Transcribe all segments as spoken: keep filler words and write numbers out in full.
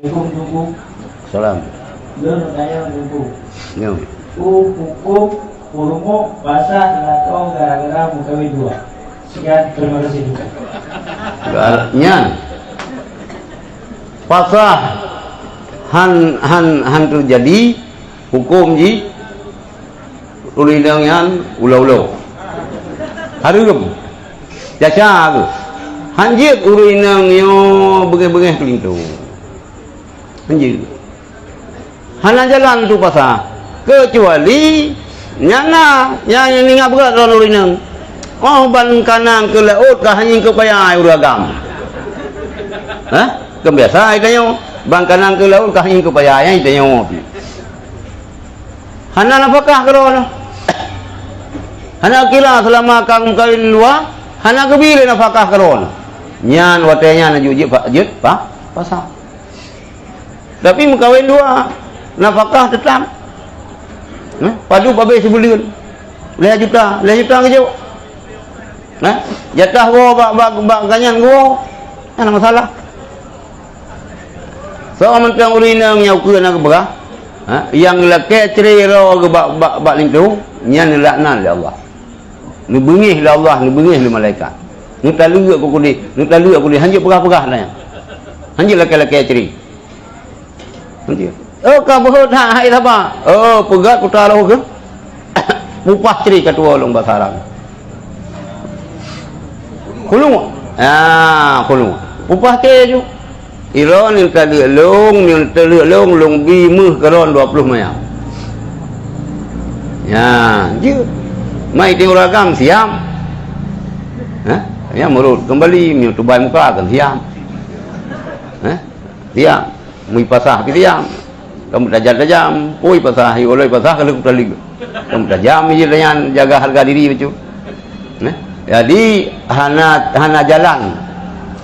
Assalamualaikum, Teungku. Salam. Lôn tanyong, Teungku. Nyo. Peue hukôm peurumoh basah latông gara-gara meukawen dua? Sekian, terima kasih, Teungku. Gar-, nyan. Basah han, han, han teujadi, hukôm jih ureueng inong nyan ulo-ulo. Hareuem. Caca geuh. Han jeuet ureueng inong nyoe beungéh-beungéh keu linto. Han jeuet. Hana jalan tu pasah. Keucuali nyan na, nyan ingat brat lôn ureueng inong. Oh, ban kanang keu laôt ka hanying keu paya ureueng agam. Hah? Kan biasa itanyoe, ban kanang keu laôt ka hanying keu paya, nyan itanyoe. Hana nafakah keudroe. Hana kira seulama ka meukawen dua, hana geubi lé nafakah keudroe. Nyan watée nyan jeuet, jeuet pa-, jeuet pa-, pasah. Tapi meukawen dua, nafakah teutap. Nah, padub habéh sibuleuen. Lhée juta, lhée juta geujok. Nah, jatah woe bak, bak, bak ganyan geuwoe. Hana masalah. Soe mantong ureueng inong nyang ukeue na geupeugah, ha, nyang lakée cre droe geuh bak, bak, bak linto, nyan neulaknat lé Allah. Neubeungéh lé Allah, neubeungéh lé malaikat. Neutaleuek keu keudeh, neutaleuek keu keudeh, han jeuet peugah-peugah lé nyan. Han jeuet lakée-lakée cre. Han jeuet. Oh, ka beuhot that hai saba. Oh, peugét kuta roh geuh. Pupah cre ka tuwoe lôn bak sarang. Khulu'. Ah, khulu'. Pupah cre ju. Droeneuh taleuek lôn, nyoe taleuek lôn, lôn bi méuh keu droeneuh dua ploh manyam. Nyan, jeuet. Mai tiep ureueng agam siam. Hah? Ya, meurot keumbali, meunyoe tubai muka kan siam. Hah? Siam. Mui pasah pih siam. Kamoe tajam-tajam, pui pasah, i ulôi pasah ka lheueh kutaleuek. Kamoe tajam jih nyan jaga hareuga diri bacut. Nah, jadi hana, hana jalan.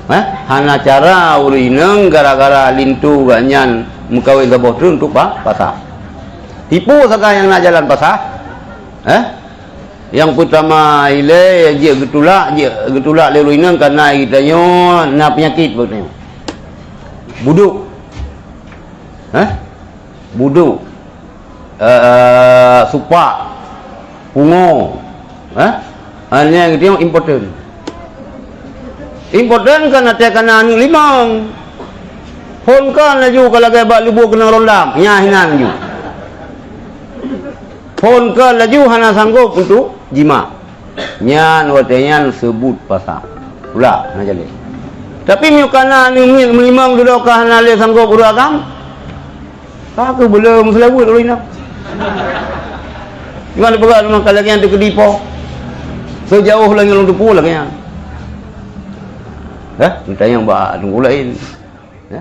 Eh, hana cara ureueng inong gara-gara linto geuh nyan meukawen saboh treun untuk pa-, pasah. Tipu sagai nyang na jalan pasah. Eh? Nyang peutama ilée jeuet geutulak, jeuet geutulak lé ureueng inong kareuna geutanyoe na peunyakét bak geutanyoe. Budok. Eh? Budok, eh, supak, pungo, eh? Ah, nyan geutanyoe impoten. Impoten kan até kana aneuk limong. Phon kon laju ka lagée bak lubue keunong rondam, nyan hinan laju. Phon kon laju hana sanggob untuk jimak. Nyan watée nyan seubut pasah. Pula na jaleh. Tapi meunyoe kana aneuk miet meulimong dudoe ka hana lé sanggob ureueng agam, ka keuh beuleuem seulaweuet ureueng inong. Gimana peugah teuma ka lagée nyan teukeudi po? Seujaoh lagée nyan lôn teupeu lagée nyan. Dah, meutanyoe bak teungku laén. Ya.